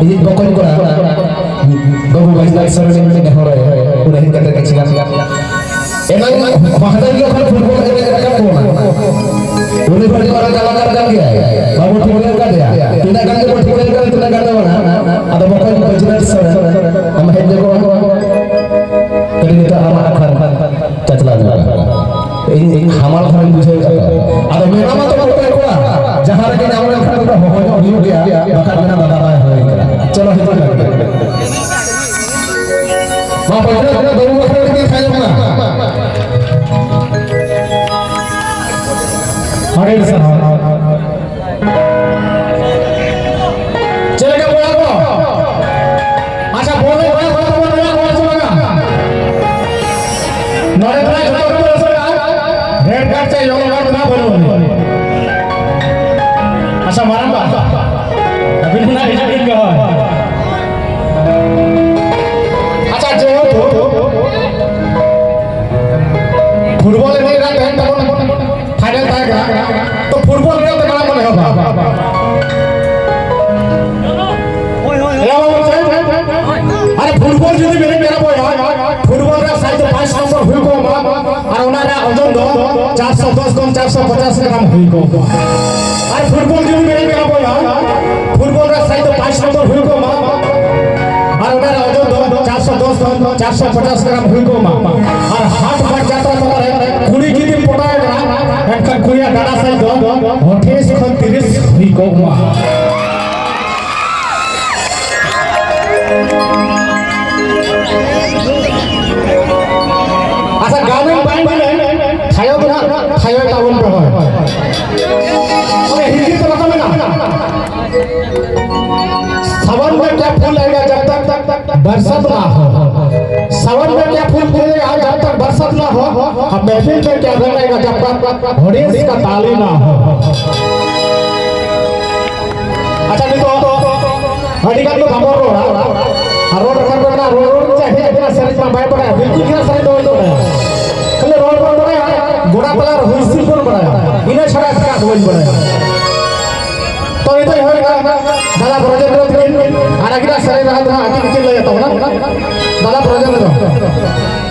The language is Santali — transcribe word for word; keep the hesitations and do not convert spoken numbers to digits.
ᱤᱧᱤᱡ ᱵᱚᱠᱚᱧ ᱠᱚᱲᱟ ᱵᱟᱹᱵᱩ ᱵᱟᱹᱡᱤᱱᱟᱛᱷ ᱥᱚᱨᱮᱱ ᱤᱧ ᱱᱮᱦᱚᱨᱟᱭᱟ, ᱩᱱᱤ ᱦᱮᱡ ᱠᱟᱛᱮ ᱠᱤᱪᱷᱩ ᱜᱟᱱ ᱮᱱᱟᱝ ᱢᱟᱦᱫᱮᱨ ᱦᱤᱞᱳᱜ ᱠᱷᱚᱱ ᱯᱷᱩᱴᱵᱚᱞ ᱮᱱᱮᱡ ᱨᱟᱠᱟᱵ ᱠᱚ ᱚᱱᱟ᱾ ᱩᱱᱤ ᱦᱚᱸ ᱟᱹᱰᱤ ᱢᱟᱨᱟᱝ ᱠᱟᱞᱟᱠᱟᱨ ᱠᱟᱱ ᱜᱮᱭᱟᱭ᱾ ᱵᱟᱵᱚ ᱴᱷᱤᱠᱟᱹ ᱟᱠᱟᱫᱮᱭᱟ᱾ ᱛᱤᱱᱟᱹᱜ ᱜᱟᱱ ᱜᱮᱵᱚ ᱴᱷᱤᱠᱟᱹ ᱟᱠᱟᱫᱮᱭᱟ, ᱛᱤᱱᱟᱹᱜ ᱜᱟᱱ ᱫᱚ ᱵᱟᱝ᱾ ᱟᱫᱚ ᱵᱚᱠᱚᱧ ᱵᱟᱹᱡᱤᱱᱟᱛᱷ ᱥᱚᱨᱮᱱ, ᱟᱢ ᱦᱮᱡ ᱧᱚᱜᱚᱜ ᱢᱮ᱾ ᱠᱟᱹᱴᱤᱡ ᱱᱤᱛᱚᱜ ᱟᱢᱟᱜ ᱟᱠᱷᱲᱟ ᱪᱟᱪᱞᱟᱣ ᱧᱚᱜ ᱠᱟᱜ ᱢᱮ᱾ ᱤᱧ, ᱤᱧ ᱦᱟᱢᱟᱞ ᱫᱷᱟᱨᱟᱧ ᱵᱩᱡᱷᱟᱹᱣ ᱮᱫᱟ ᱛᱚ᱾ ᱟᱫᱚ ᱢᱮᱱᱟ ᱢᱟ ᱛᱚ ᱠᱚᱲᱟ, ᱠᱚᱲᱟ, ᱡᱟᱦᱟᱸ ᱨᱮᱜᱮ ᱧᱟᱢ ᱞᱮᱱᱠᱷᱟᱱ ᱫᱚ ᱦᱚᱦᱚ ᱧᱚᱜ ᱦᱩᱭᱩᱜ ᱜᱮᱭᱟ, ᱵᱟᱠᱷᱟᱱ ᱢᱮᱱᱟ ᱫᱟᱫᱟ ᱵᱟᱭ ᱦᱚᱦᱚᱭ ᱠᱟᱱᱟ᱾ ᱪᱚᱞᱚ, ᱦᱤᱡᱩᱜ ᱢᱮ᱾ ᱢᱟ, ᱯᱟᱹᱴᱷᱩᱣᱟᱹ ᱠᱚ ᱫᱩᱲᱩᱵ ᱟᱠᱟᱱᱟ, ᱠᱟᱹᱴᱤᱡ ᱛᱟᱭᱚᱢ ᱢᱟ᱾ ᱟᱹᱰᱤ ᱥᱟᱨᱦᱟᱣ᱾ ᱪᱮᱫ ᱞᱮᱠᱟ ᱵᱚᱭᱦᱟ ᱠᱚ? ᱟᱪᱪᱷᱟ, ᱵᱚᱞ ᱨᱮ ᱵᱚᱭᱦᱟ ᱠᱚ ᱛᱟᱵᱚᱱ ᱢᱮᱱᱟᱜ ᱠᱚᱣᱟ ᱥᱮ ᱵᱟᱝᱟ? ᱱᱚᱰᱮ ᱫᱚ ᱡᱚᱛᱚ ᱠᱚ ᱟᱹᱥᱩᱞᱟ᱾ ᱨᱮᱰ ᱠᱟᱨᱰ ᱪᱮ ᱭᱮᱞᱳ ᱠᱟᱨᱰ ᱫᱚ ᱵᱟᱹᱱᱩᱜ ᱟᱹᱱᱤᱡ᱾ ᱟᱪᱪᱷᱟ, ᱢᱟᱨᱟᱝ ᱵᱟ, ᱟᱹᱵᱤᱱ ᱦᱚᱸ ᱱᱟᱜ ᱦᱤᱡᱩᱜ ᱵᱤᱱ ᱜᱚ᱾ ᱟᱪᱪᱷᱟ, ᱡᱮᱦᱮᱛᱩ ᱯᱷᱩᱴᱵᱚᱞ ᱮᱱᱮᱡ ᱨᱮᱱᱟᱜ ᱛᱟᱦᱮᱱ ᱛᱟᱵᱚᱱ ᱯᱷᱟᱭᱱᱮᱞ ᱛᱟᱦᱮᱸ ᱠᱟᱱᱟ, ᱛᱚ ᱯᱷᱩᱴᱵᱚᱞ ᱨᱮᱱᱟᱜ ᱛᱮ ᱢᱟᱲᱟᱝ ᱵᱚᱱ ᱮᱦᱚᱵᱟ᱾ ᱦᱳᱭ, ᱦᱳᱭ, ᱦᱳᱭ᱾ ᱮᱦᱚᱵ ᱟᱵᱚᱱ ᱥᱮ? ᱟᱨ ᱯᱷᱩᱴᱵᱚᱞ ᱡᱩᱫᱤ ᱢᱮᱱᱮᱫ ᱠᱟᱱᱟ ᱵᱚᱭᱦᱟ, ᱯᱷᱩᱴᱵᱚᱞ ᱨᱮᱱᱟᱜ ᱥᱟᱭᱤᱡ ᱫᱚ ᱯᱟᱸᱪ ᱱᱚᱢᱵᱚᱨ ᱦᱩᱭ ᱠᱚᱜ ᱢᱟ, ᱟᱨ ᱚᱱᱟ ᱨᱮᱱᱟᱜ ᱳᱡᱚᱱ ᱫᱚ ᱪᱟᱨᱥᱚ ᱫᱚᱥ ᱠᱷᱚᱱ ᱪᱟᱨᱥᱚ ᱯᱚᱪᱟᱥ ᱜᱨᱟᱢ ᱦᱩᱭ ᱠᱚᱜ ᱢᱟ᱾ ᱟᱨ ᱯᱷᱩᱴᱵᱚᱞ ᱡᱩᱫᱤ ᱢᱮᱱᱮᱫ ᱠᱟᱱᱟ ᱵᱚᱭᱦᱟ, ᱯᱷᱩᱴᱵᱚᱞ ᱨᱮᱱᱟᱜ ᱥᱟᱭᱤᱡ ᱫᱚ ᱯᱟᱸᱪ ᱱᱚᱢᱵᱚᱨ ᱦᱩᱭ ᱠᱚᱜ ᱢᱟ, ᱟᱨ ᱚᱱᱟ ᱨᱮᱱᱟᱜ ᱳᱡᱚᱱ ᱫᱚ ᱪᱟᱨᱥᱚ ᱫᱚᱥ ᱠᱷᱚᱱ ᱪᱟᱨᱥᱚ ᱯᱚᱪᱟᱥ ᱜᱨᱟᱢ ᱦᱩᱭ ᱠᱚᱜ ᱢᱟ᱾ ᱟᱨ ᱦᱟᱴ ᱵᱟᱨ ᱡᱟᱛᱨᱟ ᱛᱟᱞᱟ ᱨᱮ ᱠᱩᱲᱤ ᱡᱩᱫᱤᱢ ᱯᱚᱴᱟᱣ ᱮ ᱠᱟᱱᱟ, ᱮᱱᱠᱷᱟᱱ ᱠᱩᱲᱤᱭᱟᱜ ᱰᱟᱸᱰᱟ ᱥᱟᱭᱤᱡ ᱫᱚ ᱟᱴᱷᱟᱥ ᱠᱷᱚᱱ ᱛᱤᱨᱤᱥ ᱦᱩᱭ ᱠᱚᱜ ᱢᱟ᱾ ᱟᱪᱪᱷᱟ, ᱜᱟᱱᱮᱢ ᱵᱟᱝ ᱜᱟᱱᱮᱢ, ᱛᱷᱟᱭᱚ ᱫᱚ ᱱᱟᱜ ᱛᱷᱟᱭᱚᱭ ᱛᱟᱵᱚᱱ ᱯᱮ ᱦᱚᱲ᱾ ᱚᱱᱮ ᱦᱤᱱᱫᱤ ᱛᱮ ᱵᱟᱠᱚ ᱢᱮᱱᱟ, सावन में क्या फूल आएगा जब तक बरसात ना हो। सावन में क्या फूल खिलेगा जब तक बरसात ना हो। और महफिल में क्या रंग आएगा जब तक ऑडियंस का ताली ना हो। ᱟᱪᱪᱷᱟ, ᱱᱤᱛᱚᱜ ᱟᱹᱰᱤ ᱜᱟᱱ ᱫᱚ ᱵᱟᱵᱚᱱ ᱨᱚᱲᱟ᱾ ᱟᱨ ᱨᱚᱲ ᱨᱟᱠᱟᱵ ᱨᱮᱱᱟᱜ ᱨᱚᱲ, ᱨᱚᱲ ᱪᱮᱫ ᱦᱮᱡ ᱟᱠᱟᱱᱟ, ᱥᱮᱨᱮᱧ ᱢᱟ ᱵᱟᱭ ᱵᱟᱲᱟᱭᱟ, ᱵᱤᱞᱠᱩᱞ ᱜᱮ ᱥᱮᱨᱮᱧ ᱫᱚ ᱵᱟᱭ ᱵᱟᱲᱟᱭᱟ᱾ ᱠᱷᱟᱹᱞᱤ ᱨᱚᱲ ᱵᱚᱱ ᱵᱟᱲᱟᱭᱟ, ᱜᱚᱰᱟ ᱛᱟᱞᱟ ᱨᱮ ᱦᱩᱭ ᱦᱤᱥᱤᱫ ᱵᱚᱱ ᱵᱟᱲᱟᱭᱟ, ᱤᱱᱟᱹ ᱪᱷᱟᱲᱟ ᱮᱴᱟᱜ ᱫᱚ ᱵᱟᱹᱧ ᱵᱟᱲᱟᱭᱟ᱾ ᱛᱚ ᱱᱤᱛᱚᱜ ᱦᱩᱭ ᱮᱱᱟ ᱫᱟᱫᱟ ᱵᱨᱚᱡᱮᱱᱫᱨᱚ ᱛᱤᱠᱤᱱ ᱟᱹᱠᱤᱱᱟᱜ ᱥᱮᱨᱮᱧ ᱨᱟᱦᱟ ᱫᱚ ᱦᱟᱸᱜ ᱟᱹᱠᱤᱱ ᱜᱮᱠᱤᱱ ᱞᱟᱹᱭᱟ ᱛᱟᱵᱚᱱᱟ᱾ ᱫᱟᱫᱟ ᱵᱨᱚᱡᱮᱱᱫᱨᱚ᱾